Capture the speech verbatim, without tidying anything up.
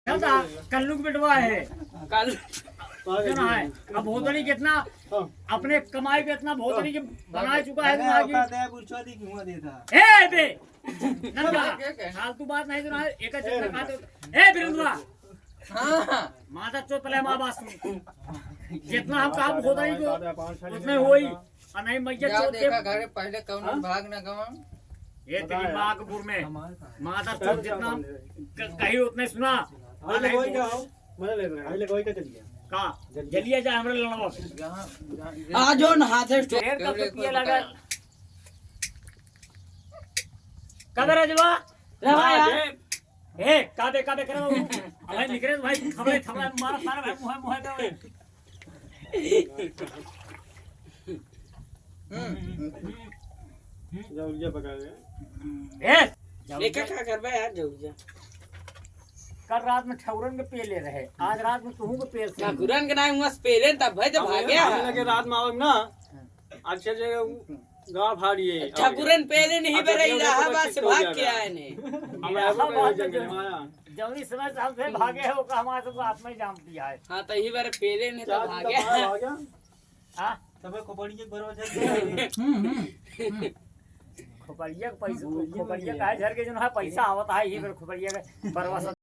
दादा, कल्लू के बेटवा है। कल जो ना है, अब भोतड़ी कितना, हाँ। अपने कमाई पे इतना भोतड़ी के बना चुका है, अरे, दिमाग की। औकात है, पूछो दी क्यों देता। ए बे, नंदा, क्या, क्या, क्या? फालतू बात नहीं सुना है, एक चीज ए, में कहा तो, ए बिरंदुआ, हाँ। माता चोद पहले हमारी बात सुन। जितना हम काम होता ही तो, उतने होई। और नहीं मैया जाओ चोद के देखा घरे पहले कौन हाँ? भाग न गवन। ये तेरी माँ के पुर में। माता चोद जितना हम क-, कही उतने सुना। और अरे नहीं वही तो जाओ, मजा ले रहे हैं। अरे वही का चलिए। का? जल्दी। जलिया जा हमरे लड़वा पे। यहाँ, यहाँ, ये आज हो ना हाथ है। ढेर का तो पिए लगा। कब रे जवा? रे भाई, भाई, यार। ए, काबे, काबे करे बाबू। भाई निकरे भाई, थमले, थमले, मारा, मारा भाई, मुहे, मुहे का भाई। हम्म। जौरिया पका ले। ए, लेके का करबे यार जौरिया? कल रात में ठौरन के पेले रहे, आज रात में तुहू के पेल से। ठाकुरन के नाम हुआ पेले तब भाई तो अब भागे हम है। लगे रात में आवे ना। अच्छे जगह उ गाँव भाड़िए। ठाकुरन पेले नहीं अब बरे जगह इलाहाबाद से चित्त हो भाग गया के ना। आए ने। हम आए इलाहाबाद तो जंगल जो में आया। जौनी समय से हमसे भागे है, ओका हमारे सबको आत्मा ही जान दिया है। हाँ, तो यही बार पेले नहीं तो चार दिन भागे। तो बाहर भागे। हाँ। तबे खोपड़िया के बरवा झर गया। हम्म, हम्म, हम्म। खोपड़िया के पैसा, खोपड़िया का झर के जो ना पैसा आवत है, यही बार खोपड़िया के बरवा सब